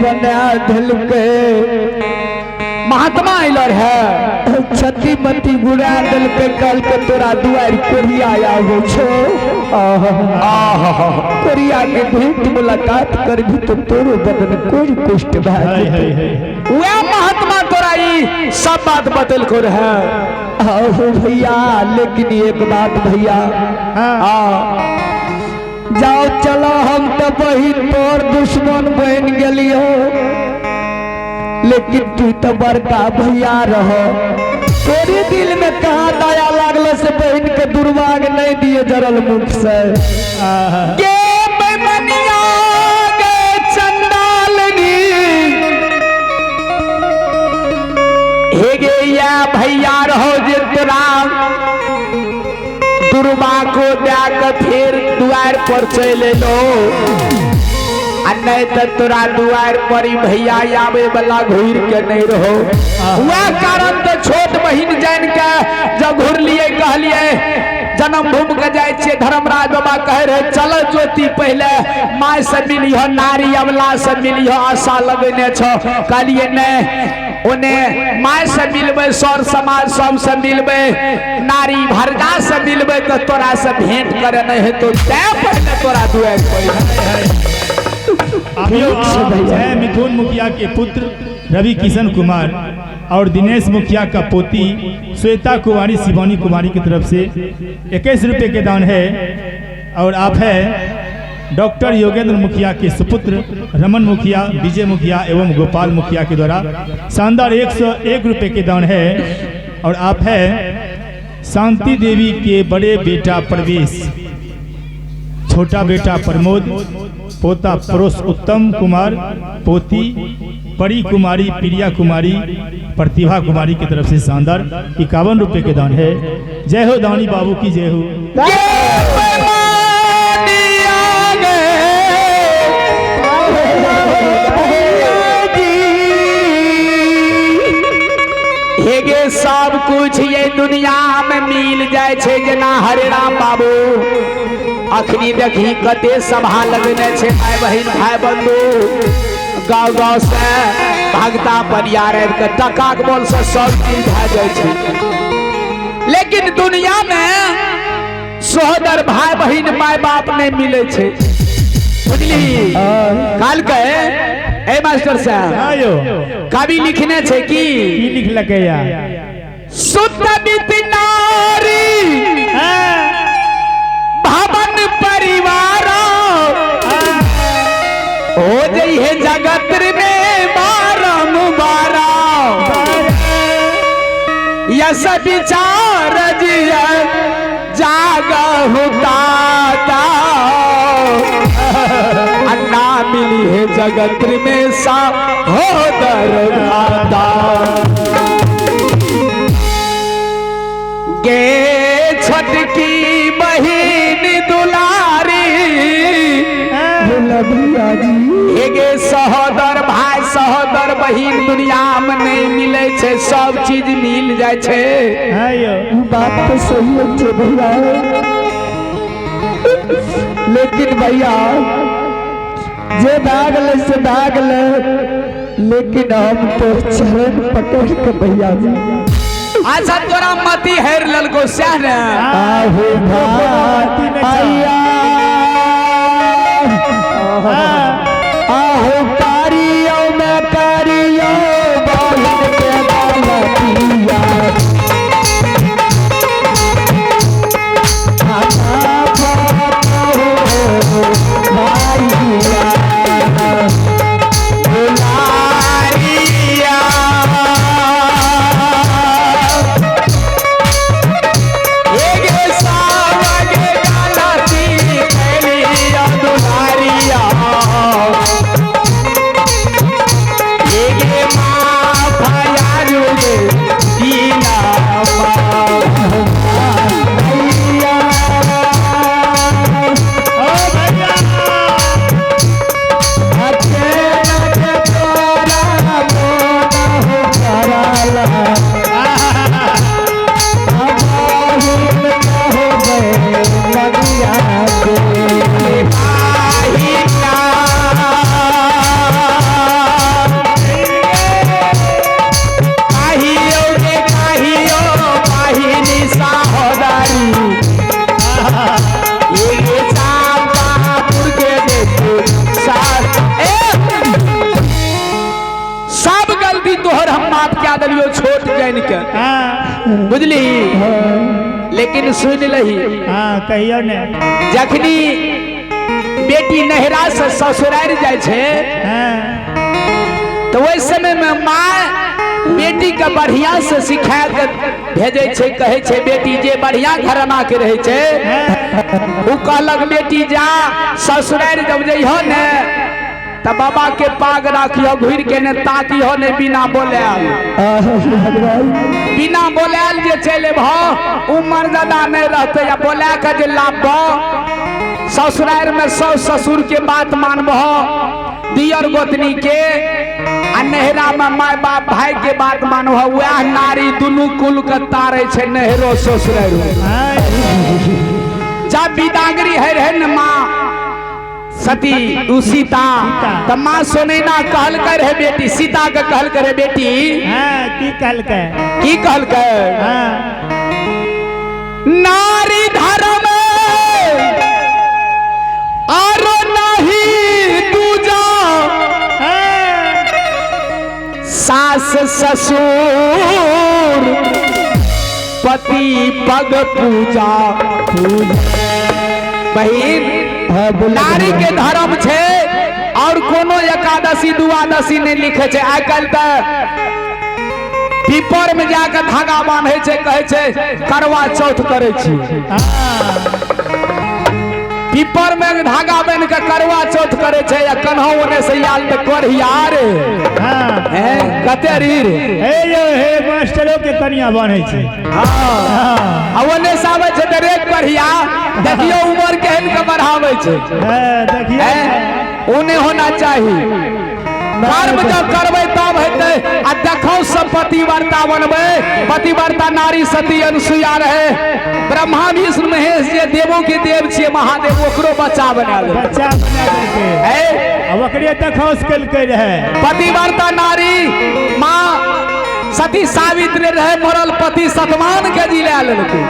बना देलकै। महात्मा अइलो रहे, छती मती गुड़ा देलकै, कहलकै तोरा दुआरि कोरिया आबै छौ, कोरिया के भेंट मुलाकात करबी तो तोरो बदन कोई कुष्ठ भए जेतौ। वएह महात्मा तोरा ई सब बात बतेलको रहे। आहो भैया, लेकिन एक बात भैया, जाओ चलो, हम तो बहिन तोर दुश्मन बन गेलियो, लेकिन तू तो बड़का भैया रहो, तोरे दिल में कहाँ दया लागल से बहन के दुर्भाग नहीं दिए जरल मुख से। गे बेमनिया गे चंडालनी, हे गे या भैया रहो जे तोरा दुर्बा को दए के फिर दुआर पर चलि एलो, आ नहीं तो तोरा दुआर पर ही भैया आवे वाला घूर के नहीं रहो। वह कारण तो छोट बहिन जान के जब घुरलिए कहलिए जन्म भूमि के जाए छियै, धर्मराज बाबा कहे रहे चल ज्योति पहले माय से मिलिह, नारी अबला से मिलिह, आशा लगेने छो। कहलिए नहीं, ओने my से मिलबै, सर समाज सब से मिलबै, नारी भरजा से मिलबै तो तोरा से भेंट करे नहीं हेतौ, तैं पहले तोरा दुआर पर। जय मिथुन मुखिया के पुत्र रवि किशन कुमार और दिनेश मुखिया का पोती श्वेता कुमारी शिवानी कुमारी की तरफ से 21 रुपये के दान है। और आप है डॉक्टर योगेंद्र मुखिया के सुपुत्र रमन मुखिया, विजय मुखिया एवं गोपाल मुखिया के द्वारा शानदार 101 रुपये के दान है। और आप है शांति देवी के बड़े बेटा परवेश, छोटा बेटा प्रमोद, पोता परोस उत्तम कुमार, पोती परी कुमारी, प्रिया कुमारी, प्रतिभा कुमारी की तरफ से शानदार 51 रुपये के दान है। जय हो दानी बाबू की जय हो। हेगे सब कुछ ये दुनिया में मिल जाए छे, जना हरे राम बाबू अखनी देखी कते सभा लगने छे, भाई बहिन भाई बंधु गाँव गाँव से भगता परियार आबि के टका के बल से सब चीज भए जाए छे, लेकिन दुनिया में सोहदर भाई बहिन my बाप नहीं मिले छे, बुझली। काल के ए मास्टर साहब कवि लिखने छे की लिखलकै या सुत बित नारी भवन परिवार हो जइहे जगत में बारम्बारा, यस विचार जिया जागहु ताता, अन्ना मिली है जगत में सा हो दरगाता। गे छोटकी बहिन दुलारी हेगे सहोदर भाई सहोदर बहिन दुनिया में नहीं मिले छे, सब चीज मिल जाए छे। बात तो सही है भैया, लेकिन भैया जे भाग ले से भाग ले, लेकिन हम तो चरण पकड़ के भैया जी। अच्छा तोरा मती हेर ललको सह ने आहो भाई आहो कारियो में कारियो बहिन के बालकिया, दुलारिया एगे सावगे गलती कैलिया दुलारिया। बुझली? लेकिन सुन लही। हाँ कहियो ने। जखनी बेटी नहरा से ससुराल जाय छै तो ओहि समय में माँ बेटी के बढ़िया से सिखा के भेजै छै, कहै छै बेटी जे बढ़िया घराना के रहै छै उ कहलक बेटी जा ससुराल जब जइहो ने त बाबा के पाग राखियो, घुर के ने ताकियो ने, बिना बोलायल, बिना बोलायल जे चलि अयबहो उ मर्यादा नहीं रहते। या बोला के जे लाबहो ससुराल में सास ससुर के बात मानबहो, दियर गोतनी के, आ नहरा में my बाप भाई के बात मानबहो, वह नारी दुनू कुल के तारे छै नहरो ससुराल। जब बिदागरी है रहे न माँ सती सीता, त माँ सुनैना कहलकै रहे बेटी, सीता के कहलकै रहे बेटी, की कहलकै, की कहलकै, नारी धर्म आरो नहीं दूजा, सास ससुर पति पग पूजा। बहिन नारी के धर्म छे और कोनो एकादशी दुआदशी नहीं लिखे छे। आइ काल्हि त पीपर में जाके धागा बांधे छे, कहे छे करवा चौथ करे छी। पीपर में धागा बांध के करवा चौथ करे छे, या कन्हो ओने से आयल त कोरियार हैं कते रीर हे यो हे मास्टरो के कनिया बांधे छे। हां ओने से आवे छे त रे कोरिया, देखियो उम्र केहन के बढ़ावे छे। देखियो ओने होना चाहिए। कर्म जब करबै तब हेतै। आ देखो सब पतिव्रता बनबै, पतिव्रता नारी सती अनुसुईया रहे, ब्रह्मा विष्णु महेश जे देवों के देव छियै महादेव, ओकरो बच्चा बना ले, बच्चा बना देलकै। आ ओकरे देखौस केलकै रहे। पतिव्रता नारी माँ सती सावित्री रहे, मरल पति सतमान के जिला लेलकै।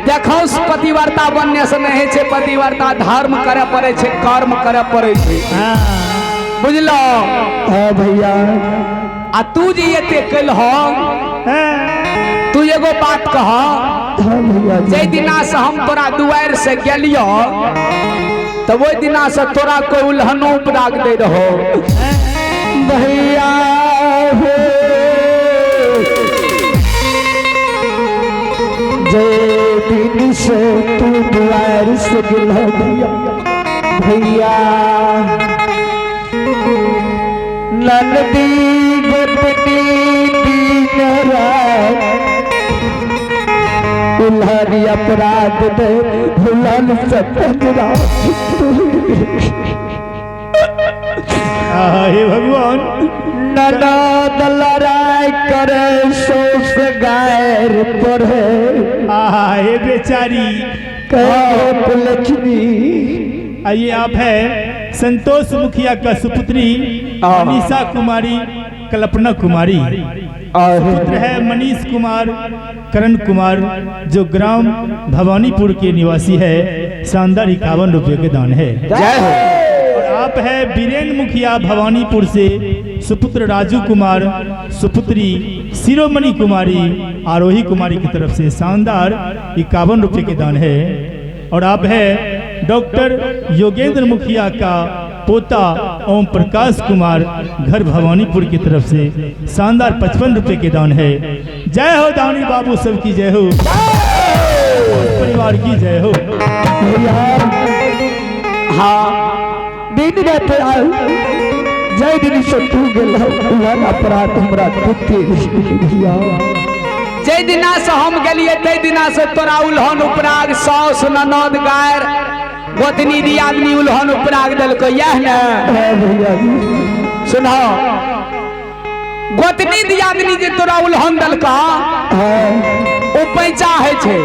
देखो पतिव्रता बनने से नहीं है, पतिव्रता धर्म करे पड़े छे, कर्म करे पड़े छे। बुझलो भैया? आ तू जे एते कलहो, तू एगो बात कह, जे दिना से हम तोरा दुआर से गेलियो तो वही दिना से तोरा कोई उल्हनो उपराग दे रहो। भैया हो जे दिन से तू दुआर से गेलो भैया, भैया नंदी गोतनी दिन रात उल्हन अपराध दे भुलन सतरा। हे भगवान ननद लड़ाई करे सोस गायर पढ़े। आहा हे बेचारी कहो लक्ष्मी। आइए आप है संतोष मुखिया का सुपुत्री मनीषा कुमारी, कल्पना कुमारी, पुत्र है मनीष कुमार, करण कुमार, जो ग्राम भवानीपुर के निवासी है। शानदार 51 रुपये के दान है। जय हो। आप है बीरेन मुखिया भवानीपुर से, सुपुत्र राजू कुमार, सुपुत्री शिरोमणि कुमारी, आरोही कुमारी की तरफ से शानदार 51 रुपये के दान है। और आप है डॉक्टर योगेंद्र मुखिया का पोता ओम प्रकाश कुमार, घर भवानीपुर की तरफ से शानदार 55 रुपये के दान है। जय हो दानी बाबू, सबकी जय हो, परिवार की जय हो। हाँ दिन रात जय दिन से तू गेल अपराध हमरा कुत्ते। जय दिना से हम गेलिए तै दिना से तोरा उल्हन उपराग सास ननद गायर गोतनी दियादनी उल्हन उपराग देलकै, यह ने सुनो गोतनी दियादनी जे तोरा उल्हन देलका ओ पैचा है छे।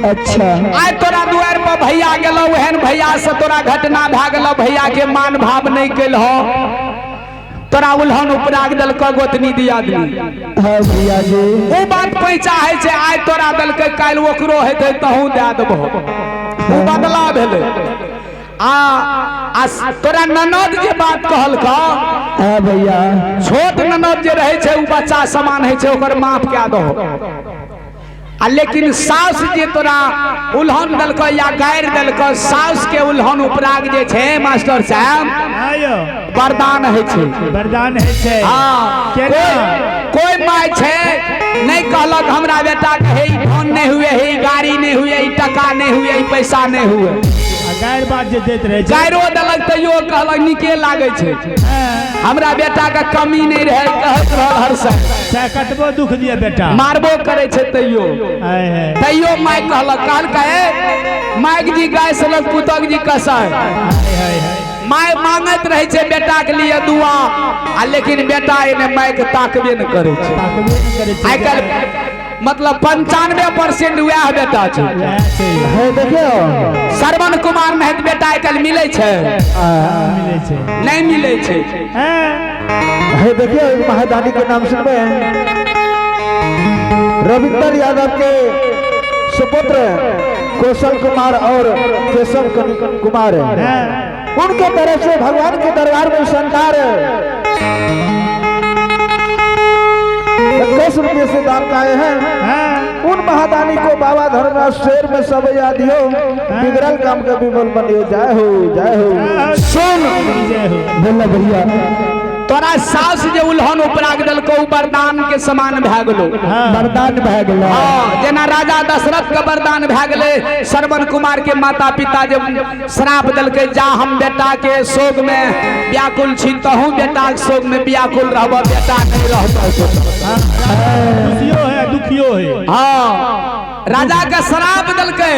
अच्छा आइ तोरा दुआर पर भैया गेलो, ओहन भैया से तोरा घटना भए गेलो, भैया के मान भाव नहीं केलहो, तोरा उल्हन उपराग देलको गोतनी दियादनी। हां भैया जी ओ बात पैचा है छे, आइ तोरा देलकै काल्हि ओकरो हेतै तहूँ दए देबहो, ओ बदला भेलै। आ तोरा ननद जे बात कहलको हाँ भैया। छोट ननद जे रहै छै उ बच्चा समान होइ छै, ओकर माफ कए दहो। आ लेकिन साउस जे तोरा उल्हन देलकौ या गारि देलकौ, साउस के उल्हन उपराग जे छै मास्टर साहब वरदान होइ छै। वरदान होइ छै। हाँ, कोई my छै नहीं कहलक हमरा बेटा के हे फोन नहीं हुए, हे गाड़ी नहीं हुए, ई टका नहीं हुए, ई पैसा नहीं हुए। गारि बात जे दैत रहै छै, गारियो देलक तैयो कहलक नीके लागै छै, हमरा बेटा के कमी नहीं रहे, कहत रहल हर साल। चाहे कतबो दुख दिया बेटा, मारबो करे छै तैयो, तैयो my कहलक, कहलकै माइक जी गाय सलक पुतक जी कसाय। My मांगत रहे छै बेटा के लिए दुआ, आ लेकिन बेटा एने my के ताकबे न करे छै। आइ काल्हि मतलब 95% वएह बेटा छै। देखियो श्रवण कुमार महत बेटा आइ काल्हि मिलै छै? नहीं मिलै छै। देखियो एक महादानी के नाम सुनबे, रविंद्र यादव के सुपुत्र कौशल कुमार और केशव कुमार, उनके तरफ से भगवान के दरबार में संतार 21 रुपये से दान आए हैं। उन महादानी को बाबा धर्मराज शेर में सब याद हो, बिगड़ल काम के विमल बनियो। जय हो, जय हो। सुन बोला भैया, तोरा सास जे उल्हन उपराग देलको वरदान के समान भए गेलो, वरदान भए गेलो। हाँ, जेना राजा दशरथ के वरदान भए गेलै, श्रवण कुमार के माता पिता जे श्राप देलकै, जा हम बेटा के शोक में व्याकुल छी, तहु बेटा के शोक में व्याकुल रहब, बेटा नहीं रहतौ। खुशियो है दुखियो है। हाँ, राजा के श्राप देलकै,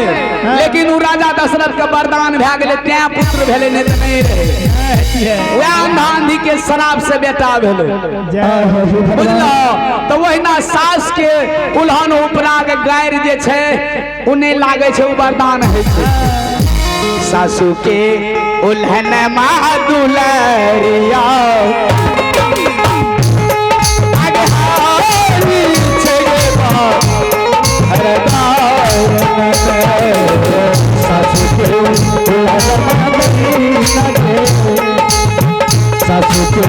लेकिन उ राजा दशरथ के वरदान भए गेलै, तैं पुत्र भेलै, नहीं तऽ नहीं रहै। वएह अंधा अंधी के शराब से बेटा भेलै, बुझलो? तो वहिना सास के उल्हन उपराग गारि जे छै उ नहि लागै छै, उ वरदान होइ छै। सासू के उल्हन मा दुलरिया सासू के सासू के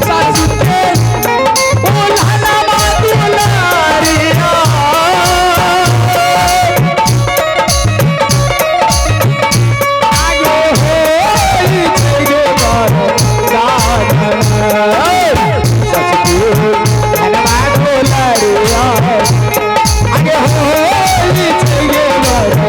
सासू के उल्हन मा दुलरिया आगे होई छै वरदान। सासू के उल्हन मा दुलरिया आगे होई छै वरदान।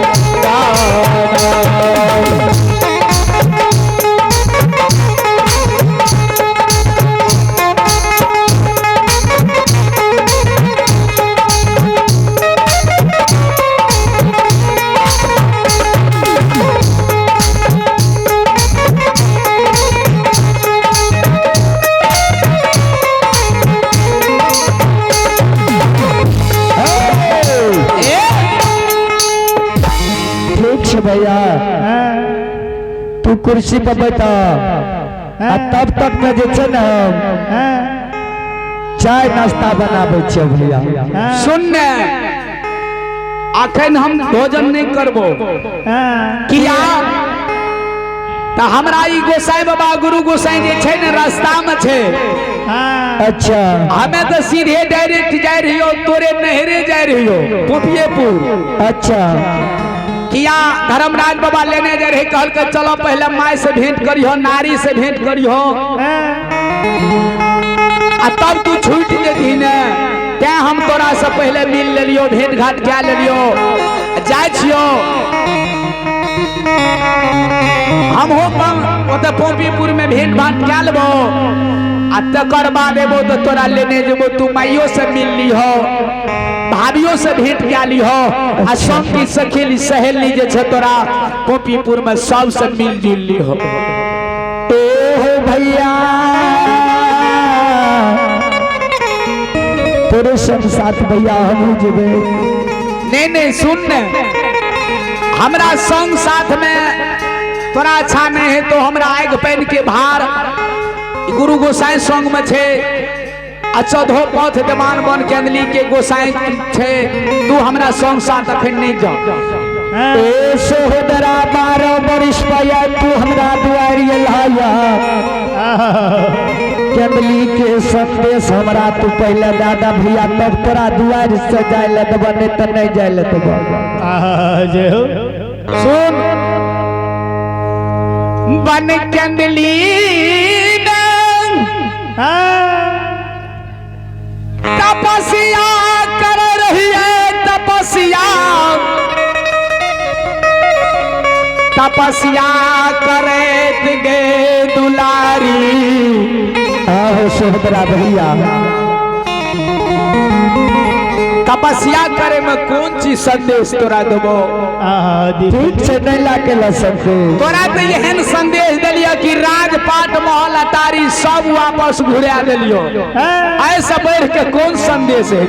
ठीक छै भैया, तू कुर्सी पर बैठा, तब तक में जे छै ने हम चाय नाश्ता बनाबै छियै भैया। सुन ने, अखन हम भोजन नहीं करबो, किया त हमरा ई गोसाई बाबा गुरु गोसाई जे छै ने रास्ता में छै। अच्छा, हमें तो सीधे डायरेक्ट जाय रहियो, तोरे नहरे जाय रहियो पोपियेपुर। अच्छा, किया धर्मराज बाबा लेने जा रहे, कहल के चलो पहले my से भेंट करियो, नारी से भेंट करियो, आ तब तू छूट जेती ने, तैं हम तोरा से पहले मिल लेलियो, भेंट घाट कए लेलियो, जाय छियो हम हो ओतऽ पोपीपुर में भेंट भाट कए लेबो, आ तकर बाद एबो तो तोरा लेने जेबो, तू माइयो से मिल लिहो, भाभियों से भेंट कए लिहो, आ संगी सखी सहेली जे छै तोरा पोपीपुर में सबसे मिल जुल लिहो। ओ भैया तोरे सब साथ भैया हमहूँ जेबै। नहीं नहीं सुन ने, हमरा संग साथ में तोरा अच्छा नहीं है तो हमरा आगि पानि के भार गुरु गोसाई संग में छै, आ चौदहो पथ देवान बन केंदली के गोसाई छे, तू हमरा संग साथ अखन नहीं जा। ए सोहदरा 12 बरिस पया तू हमरा दुआरी लाया, केंदली के संदेश हमरा तू पहले दादा भैया तब तोरा दुआर से जाय ले देबा, नहीं त नहीं जाय ले देबा। जय हो। सुन बन केंदली तपस्या कर रही है, तपस्या तपस्या करैत गे दुलारी। आहो सोहदरा भैया तपस्या करे में कौन चीज संदेश तोरा देबो? ठीक से नहीं लाके ला संदेश तोरा तो एहन संदेश देलियो कि राजपाट महल अटारी सब वापस घुरा देलियो, ऐसा बढ़ के कौन संदेश है?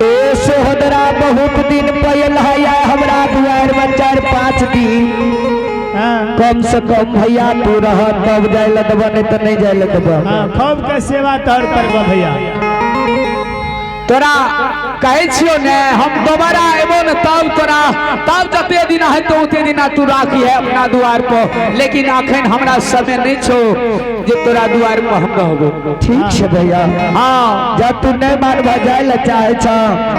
ए सोहदरा बहुत दिन पयल है हमरा दुआर में 4-5 दिन कम से कम भैया तू रह तब जाय ले देबो, नहीं तो नहीं जाय ले देबो। खूब के सेवा तोहर करबो भैया। तोरा कहै छियो ने हम दोबारा एबो ने तब तोरा तब जते दिन है तो उते दिन तू राखी है अपना दुआर पर, लेकिन अखन हमरा समय नहीं छो जे तोरा दुआर पर हम रहबो। ठीक छे भैया। हाँ जब तू नहीं मानबा जाय ले चाहे छ,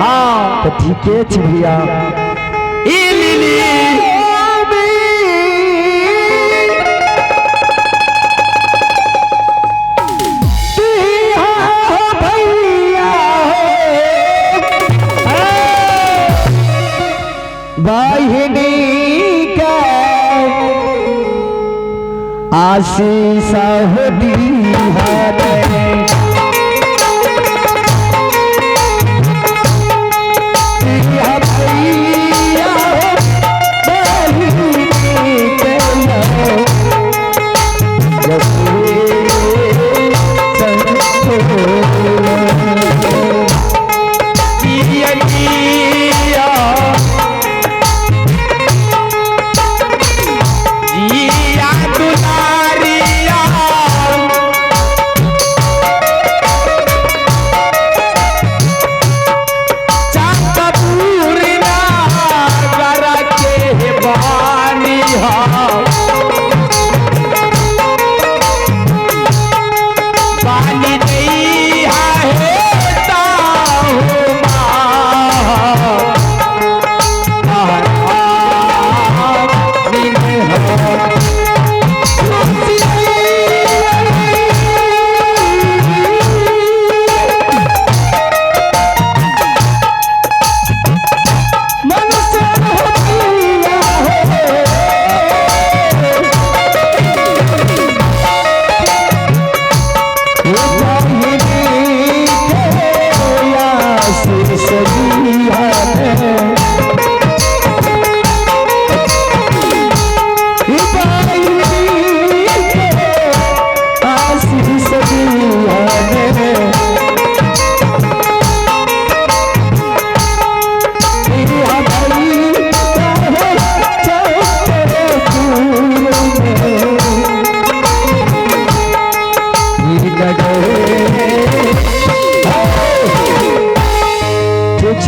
हाँ तो ठीके छ भैया। ई लिली बहिनी के आशीष होती है, भैया बहिनी के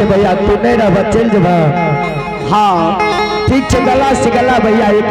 भैया तू नहीं रह चल जब। हाँ ठीक है, गला से गला भैया एक